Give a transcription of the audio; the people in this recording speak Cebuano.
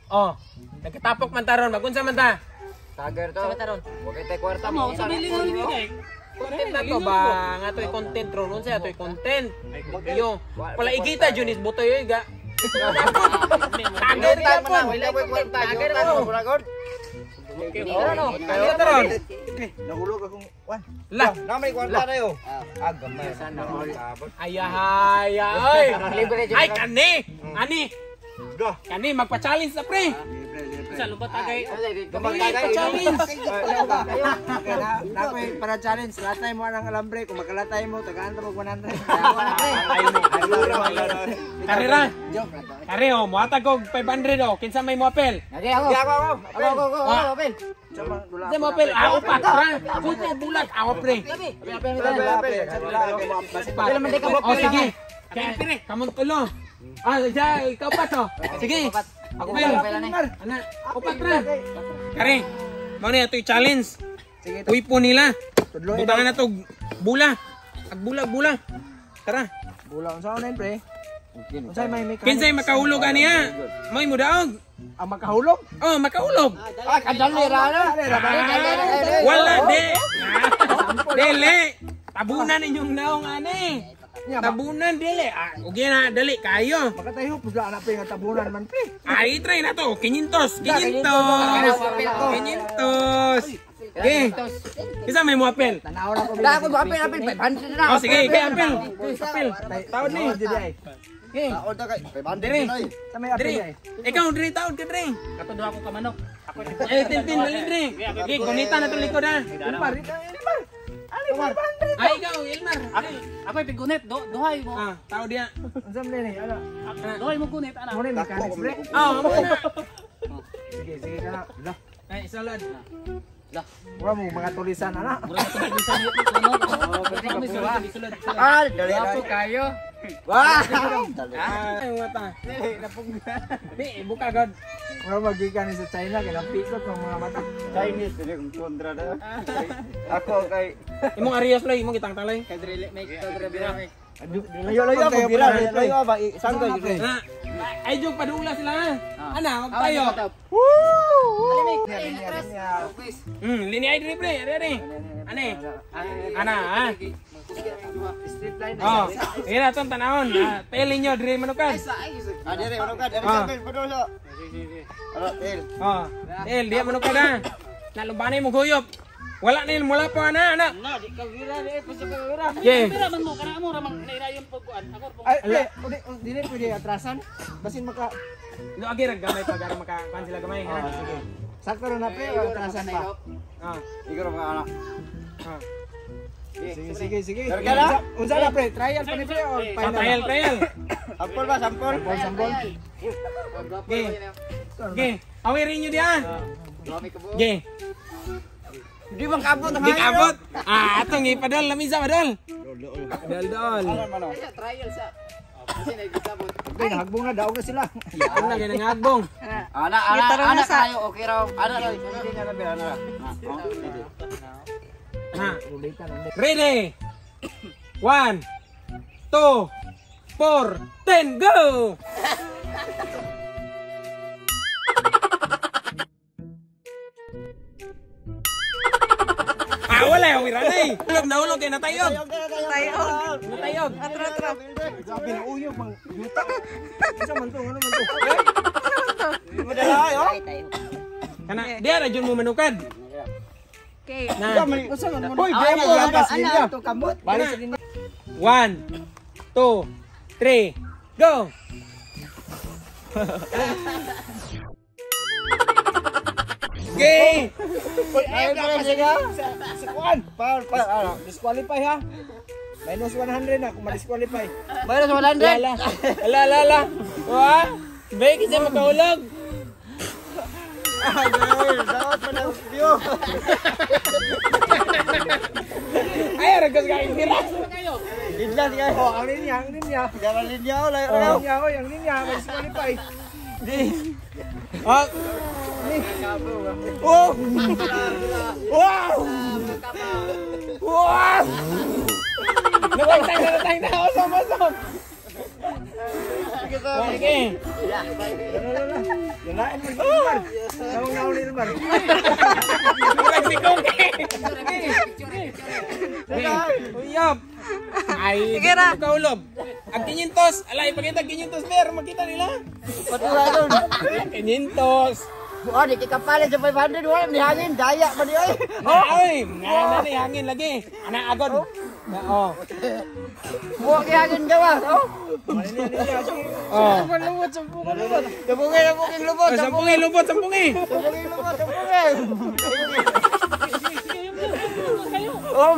Oh, nagkatapok man taron, magunsa man ta. Tager to. Wa kay tay kwarta Mo mo. sa bilingon ni kay. Content na to ba? Nga to'y content ron. Unsa to'y content? Yo, pala ikita jud is butoy oy ga. Tager Tager ka man po. na, wala koy kwarta. Tager mo muragod. Tager taron. Nahulog akong wan. La, Na may kwarta na yo. Ah, gamay. ayahaya oy. Ay kani. Ani. Ga. Kani magpa-challenge na pre. Sa lumbat tagay. Pa-challenge. Na ako para challenge. Latay mo ang alambre. Kung makalatay mo, tagaan ta og 100. Karira. Kare oh, mohatag og 500 oh. Kinsa may moapel? Okay, ako. Ako, ako. Ako, ako, ako, apel. Kinsa moapel? Ah, upat ra. Puto bulag aw pre. Oh, sige. Kamon tulo. Ah, siya, ikaw pa to. Sige. Ako Apel. apel na ni. Ana, upat ra. Kare, mao ni ato'y challenge. Uy po nila. Butangan na to bula. Ag bula bula. Tara. Bula unsa na pre? Unsay may mechanics? Kinsay makahulog aniya? Moy mudaog. Ang makahulog? Oh, makahulog. Ah, kadali ra na. Wala de. Dili. Tabunan inyong naong ani. Tabunan dili. Ah, ugi na dali kayo. Makatayo pud na pre nga tabunan man pre. Ay, try na to. 500, 500. 500. Okay. Isa may mo apel. Tanaw ra ko. Da ako apel apel 500 na. Oh, sige, kay apel. Apel. Taon ni. Okay. Taon ta kay 500 Dire. na. Sa may apel Dre. ay. Ikaw dre taon ka dre. Kato duha ko ka manok. Eh, tintin dali dre. Okay, gunita na to likod ha. Ilmar, Ilmar. Ali 500. Ay, ikaw, Ilmar. Ako pigunit do duhay mo. Ah, tao diya. Unsa man ni? Ano? Duhay mo gunit ana. Mo ni mechanics pre. Oh, mo na. Sige, sige ka na. Lah, Ay, isulod. mura mo mga tulisan ana. Mura ka tulisan ni ano. Isulod. Ah, dali ra. kayo. Wah. Ay, mata. Di, buka god. Mura magikan ni sa China kay napikot ng mga mata. Chinese dili kung kontra na. Ako kay Imong arias lay, imong gitang talay. layo-layo ako bira, layo ba sanggol jud. Na, ay jog padula sila ha. Ana, magtayo. Lini ay diri pre, ari ari. Ane. Ana, ha. Street line. Oh, ira tong tanahon. Tele nyo diri manukad. Ah, dire ano ka, dire sa padul so. Ano, tel. Oh, tel diya manukad ha. Nalubanay mo guyop. Wala na yun, mula pa ana, ana. Na di ka gira di pa sa gira. Okay. Pira man mo kana mo ra mang nairayon pagkuan. Ako pong Ay, pre, dili pwede atrasan. Basin maka Lo agi ra gamay pa gara maka kuan sila gamay ha. sige. Sakto na pre, o atrasan pa. Ah, Igor mga anak. ah. Sige, sige, sige. Sir, ka na? Unsa na pre? Trial pa ni pre o Sa final? trial, trial. Sampol ba, sampol? Sampol, sampol. Okay. Okay. Awirin nyo diyan. Okay. Di bang kabot Di kabot. Ah, atong ipadol lamisa padol. Dol dol. Pre, nahagbong na daog na sila. Ano na ganang agbong. Ana, ana, ana kayo, okay raw. Ana raw. Hindi na ba ana. Ha. Ulitan ang Ready. 1 2 4 10 go. Ah, wala yung wira na eh. Hulog na hulog kay natayog. Tayog. Natayog. Atro, atro. Grabe na uyog mang yuta. Unsa man to? Ano man to? Madala ayo. Kana, diya ra jud mo manukad. Okay. Na. Unsa man mo? Hoy, kaya mo lakas niya. To kamot. Bali sa linya. 1 2 3 go. Okay. Ay, sa kuan. Pa, pa, ano. Disqualify ha. Minus 100 na kung ma-disqualify. Minus 100. Ala, ala, ala, ala. Wah, be kasi makahulog. Ay, dapat pa na view. Ay, ragas ka intira. Gidlan kayo. Oh, ang linya, ang linya. Gara linya layo Ang raw. linya, oy, ang linya, ma-disqualify. Oh, Oh! Wow! wow! Natangtang na, natang na. Awesome, awesome. Okay. Ano na na? Lain mo Ilmar. Naong ni Ilmar. Murag si Kong. Uyab. Ay, Sige ra. di ko kaulob. Ang 500, alay, pakita 500 ber, makita nila. Patura doon. 500. Oh, di kikapalit sa 500 wala ni hangin daya man di oy. Ay, nga na ni hangin lagi. Ana agad. Na oh. Buwa kay hangin gawa. Oh. Oh. Lubot lubot. Sabungin sabungin lubot. Oh, sampungi lubot, sampungi. Sabungin lubot sabungin. Oh.